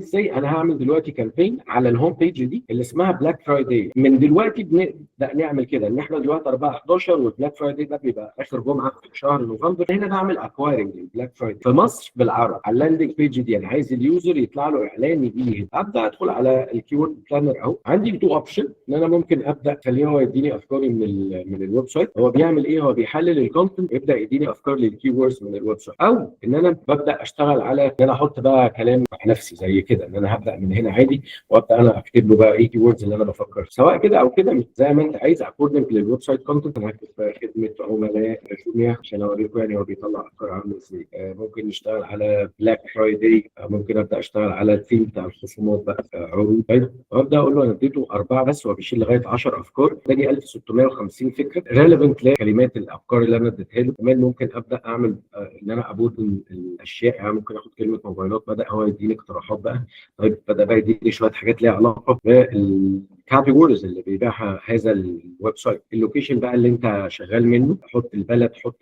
ازاي انا هعمل دلوقتي campaign على ال home page دي اللي اسمها Black Friday. من دلوقتي بنبدا نعمل كده، ان احنا دلوقتي 4 11 وال Black Friday ده بيبقى اخر جمعه في شهر نوفمبر. هنا بعمل acquiring لل Black Friday في مصر بالعرب على ال landing page دي. انا عايز ال user يطلع له اعلان يجي لي هنا. ابدا ادخل على ال keyword planner اهو، عندي two option، ان انا ممكن ابدا اخليه هو يديني افكاري من ال website. هو بيعمل ايه؟ هو بيحلل ال content ويبدا يديني افكار لل keywords من ال website، او ان انا ببدا اشتغل على ان انا احط بقى كلام مع نفسي زي كده، ان انا هبدا من هنا عادي وابدا انا اكتب له بقى ايه keywords اللي انا بفكر، سواء كده او كده زي ما انت عايز according لل website content. انا هكتب بقى خدمة عملاء جوميا عشان اوريكم يعني هو بيطلع افكار عامله ازاي. ممكن نشتغل على Black Friday، ممكن ابدا اشتغل على الثيم بتاع الخصومات بقى، عروض. طيب، وابدا اقول له انا اديته اربعة بس، هو بيشيل لغاية 10 افكار. اداني 1650 فكرة relevant لكلمات الافكار اللي انا اديتها له. كمان ممكن ابدا اعمل ان انا ابوت الاشياء، يعني ممكن اخد كلمة موبايلات، بدا هو يديني اقتراحات بقى. طيب، بدا بقى يديني شوية حاجات ليها علاقة بال categories اللي بيبيعها هذا ال website. ال location بقى اللي انت شغال منه، حط البلد، حط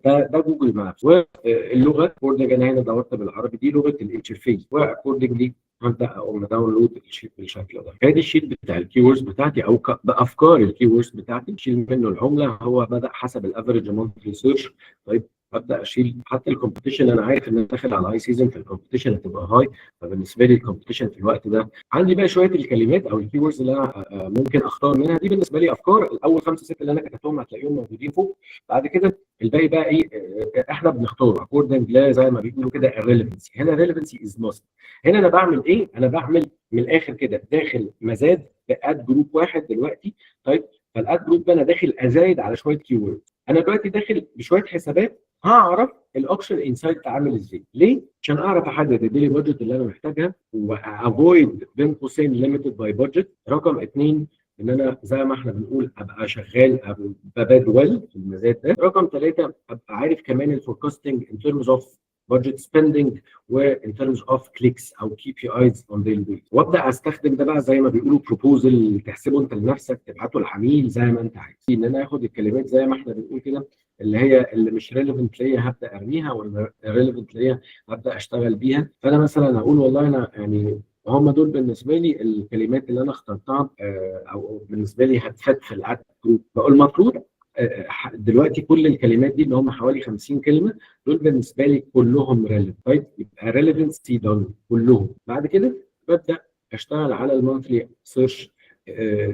ده Google Maps. واللغة according، انا هنا دورت بالعربي، دي لغة ال interface، و accordingly هبدا اقوم download ال sheet بالشكل ده. ادي ال sheet بتاع ال keywords بتاعتي او بافكار ال keywords بتاعتي. شيل منه العمله، هو بدا حسب ال average monthly search. طيب، ابدا اشيل حتى ال competition. انا عارف ان انا داخل على high season، فال competition هتبقى high، فبالنسبه لي ال competition في الوقت ده. عندي بقى شوية الكلمات او ال keywords اللي انا ممكن اختار منها. دي بالنسبة لي افكار الاول خمسة ستة اللي انا كتبتهم هتلاقيهم موجودين فوق. بعد كده الباقي بقى ايه؟ احنا بنختاره according لا زي ما بيقولوا كده ال relevancy. هنا relevancy is must. هنا انا بعمل ايه؟ انا بعمل من الاخر كده داخل مزاد ب ad group واحد دلوقتي. طيب، فال ad group ده انا داخل ازايد على شوية keyword. انا دلوقتي داخل بشوية حسابات، هعرف ال auction insight عامل ازاي. ليه؟ عشان اعرف احدد ال daily budget اللي انا محتاجها و avoid بين قوسين limited by budget. رقم اثنين، ان انا زي ما احنا بنقول ابقى شغال ب bid well في المزاد ده. رقم ثلاثه، ابقى عارف كمان ال forecasting in terms of budget spending و in terms of clicks او KPIs on daily basis، وابدا استخدم ده بقى زي ما بيقولوا proposal تحسبه انت لنفسك، تبعته للعميل زي ما انت عايز. ان انا اخد الكلمات زي ما احنا بنقول كده اللي هي اللي مش relevant ليا هبدا ارميها، واللي relevant ليا هبدا اشتغل بيها. فانا مثلا هقول والله انا يعني هم دول بالنسبة لي الكلمات اللي انا اخترتها او بالنسبة لي هتفت في ال ad group. بقول المفروض دلوقتي كل الكلمات دي اللي هم حوالي 50 كلمة دول بالنسبة لي كلهم relevant. طيب، يبقى relevancy done كلهم. بعد كده ببدا اشتغل على ال monthly search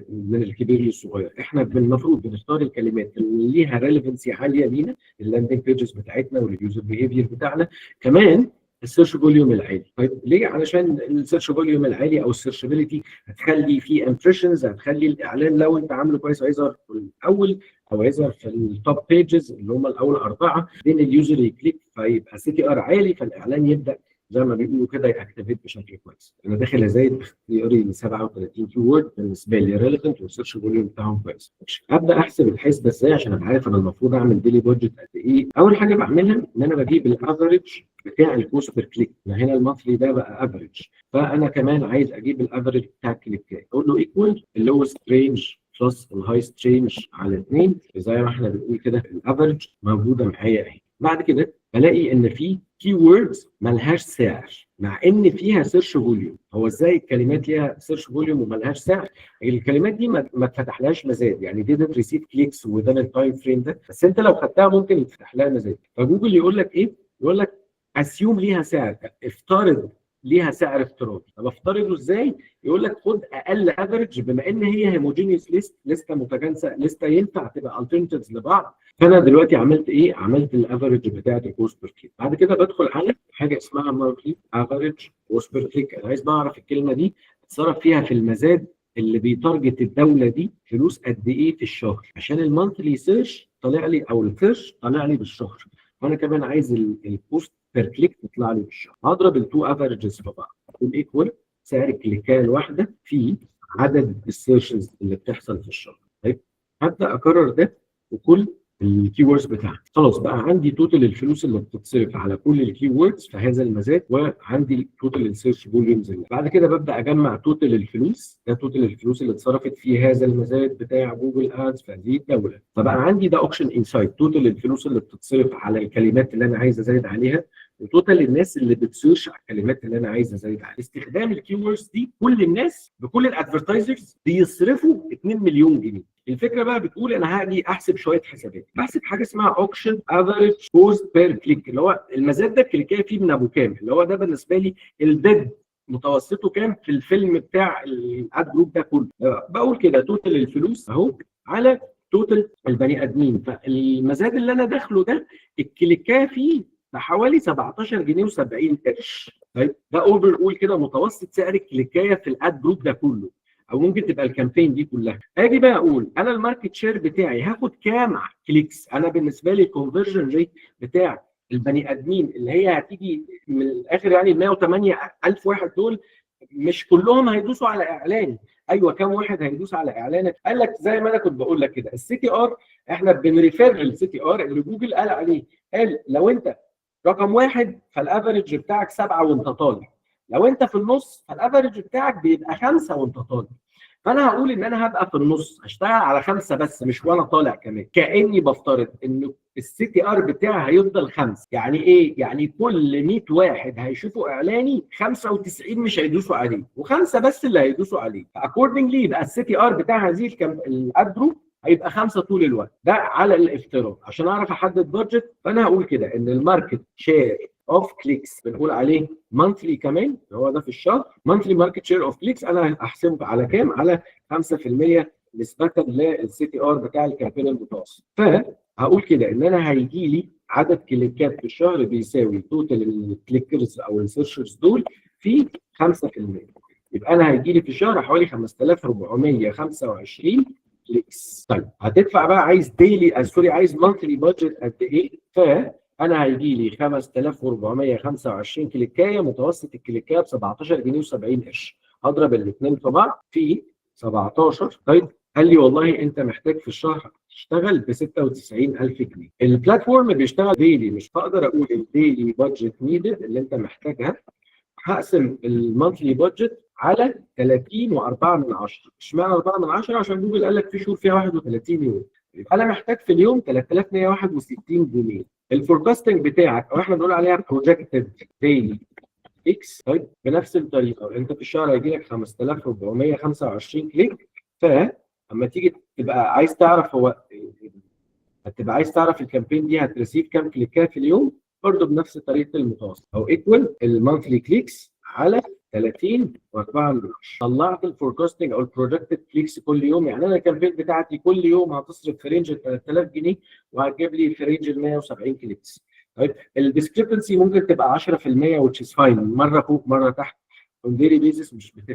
من الكبير للصغير. احنا المفروض بنختار الكلمات اللي ليها relevancy عالية لينا، ال landing pages بتاعتنا وال user behavior بتاعنا، كمان ال search volume العالي. طيب ليه؟ علشان ال search volume العالي او ال searchability هتخلي في impressions، هتخلي الاعلان لو انت عامله كويس هيظهر في الاول او هيظهر في ال top pages اللي هم الاول اربعه، بعدين ال user ي click فيبقى CTR عالي، فالاعلان يبدا زي ما بيقولوا كده ي activate بشكل كويس. انا داخل ازايد باختياري ل 37 keyword بالنسبة لي relevant وال search volume بتاعهم كويس. ابدا احسب الحسبة ازاي عشان ابقى عارف انا المفروض اعمل daily budget قد ايه؟ اول حاجة بعملها ان انا بجيب ال average بتاع ال cost per click. هنا ال monthly ده بقى average، فانا كمان عايز اجيب ال average بتاع الكليكات. اقول له equal ال lowest range plus ال highest range على 2. زي ما احنا بنقول كده ال average موجودة معايا اهي. بعد كده بلاقي ان في keywords ملهاش سعر مع ان فيها search volume. هو ازاي الكلمات ليها search volume وملهاش سعر؟ الكلمات دي ما اتفتحلهاش مزاد، يعني didn't receive clicks within ال time frame ده، بس انت لو خدتها ممكن يتفتح لها مزاد. فجوجل يقول لك ايه؟ يقول لك assume ليها سعر، افترض ليها سعر افتراضي. طب افترضه ازاي؟ يقول لك خد اقل average، بما ان هي homogeneous list، لستة متجانسه، لستة ينفع تبقى alternatives لبعض. فانا دلوقتي عملت ايه؟ عملت ال average بتاعت ال cost per click. بعد كده بدخل على حاجة اسمها monthly average cost per click. انا عايز بعرف الكلمة دي اتصرف فيها في المزاد اللي بي target الدولة دي فلوس قد ايه في الشهر، عشان ال monthly search طالع لي او ال search طالع لي بالشهر، وانا كمان عايز ال cost per click تطلع لي بالشهر. هضرب ال two averages في بعض، اقول equal سعر الكليكايه الواحدة في عدد ال searches اللي بتحصل في الشهر. طيب، هبدا اكرر ده وكل ال keywords بتاعتي. خلاص، بقى عندي total الفلوس اللي بتتصرف على كل ال keywords في هذا المزاد، وعندي total ال search volumes. بعد كده ببدا اجمع total الفلوس. ده total الفلوس اللي اتصرفت في هذا المزاد بتاع Google Ads في هذه الدوله. فبقى عندي ده auction insight، total الفلوس اللي بتتصرف على الكلمات اللي انا عايز ازايد عليها، و total الناس اللي بت search على الكلمات اللي انا عايز ازايد عليها. استخدام ال keywords دي، كل الناس بكل ال advertisers بيصرفوا 2 مليون جنيه. الفكرة بقى بتقول انا هاجي احسب شوية حسابات، بحسب حاجة اسمها auction average cost per click، اللي هو المزاد ده الكليكيه فيه من ابو كام، اللي هو ده بالنسبة لي ال bid متوسطه كام في الفيلم بتاع ال ad group ده كله. بقول كده total الفلوس اهو على total البني ادمين، فالمزاد اللي انا داخله ده الكليكاه فيه بحوالي 17 جنيه و70 قرش. طيب، ده overall كده متوسط سعر الكليكايه في ال ad group ده كله، او ممكن تبقى ال campaign دي كلها. اجي بقى اقول انا ال market share بتاعي هاخد كام clicks؟ انا بالنسبة لي ال conversion rate بتاع البني ادمين اللي هي هتيجي من الاخر، يعني ال 108 الف واحد دول مش كلهم هيدوسوا على اعلان. ايوه، كام واحد هيدوس على اعلانك؟ قال لك زي ما انا كنت بقول لك كده، ال CTR احنا بن refer لل CTR اللي جوجل قال عليه. قال لو انت رقم واحد فال average بتاعك 7 وانت طالع، لو انت في النص فال average بتاعك بيبقى 5 وانت طالع. فانا هقول ان انا هبقى في النص، هشتغل على 5 بس مش وانا طالع كمان. كاني بفترض ان ال CTR بتاعي هيفضل 5. يعني ايه؟ يعني كل 100 واحد هيشوفوا اعلاني، 95 مش هيدوسوا عليه وخمسة بس اللي هيدوسوا عليه. accordingly يبقى ال CTR بتاع هذه ال ad group هيبقى 5 طول الوقت. ده على الافتراض عشان اعرف احدد budget. فانا هقول كده ان ال market share of clicks بنقول عليه monthly كمان، اللي هو ده في الشهر، monthly market share of clicks، انا هحسبه على كام؟ على 5% نسبه لل CTR بتاع ال campaign المتوسط. فهقول كده ان انا هيجي لي عدد كليكات في الشهر بيساوي total ال clickers او ال searchers دول في 5%، يبقى انا هيجي لي في الشهر حوالي 5425 clicks. طيب، هتدفع بقى، عايز daily، sorry، عايز monthly budget قد ايه؟ فانا هيجي لي 5425 كليكايه، متوسط الكليكايه ب 17 جنيه و70 قرش، هضرب الاثنين في بعض في 17. طيب، قال لي والله انت محتاج في الشهر تشتغل ب 96000 جنيه. ال platform بيشتغل daily، مش هقدر اقول ال daily budget needed اللي انت محتاجها. هقسم ال monthly budget على 30 و4 من 10. اشمعنى 4 من 10؟ عشان جوجل قال لك في شهور فيها 31 يوم، يبقى انا محتاج في اليوم 3161 جنيه. ال forecasting بتاعك او احنا بنقول عليها projected daily clicks. طيب، بنفس الطريقة انت في الشهر هيجي لك 5425 click، فاما تيجي تبقى عايز تعرف هو هتبقى عايز تعرف ال campaign دي هت receive كام كليكات في اليوم، برضه بنفس طريقه المتوسط او equal ال monthly clicks على 30 و4 من 10. طلعت ال forecasting او ال projected clicks كل يوم، يعني انا ال campaign بتاعتي كل يوم هتصرف في range 3000 جنيه وهتجيب لي في range ال 170 clicks. طيب، ال discrepancy ممكن تبقى 10% which is fine، مرة فوق مرة تحت on daily basis مش بتفرق.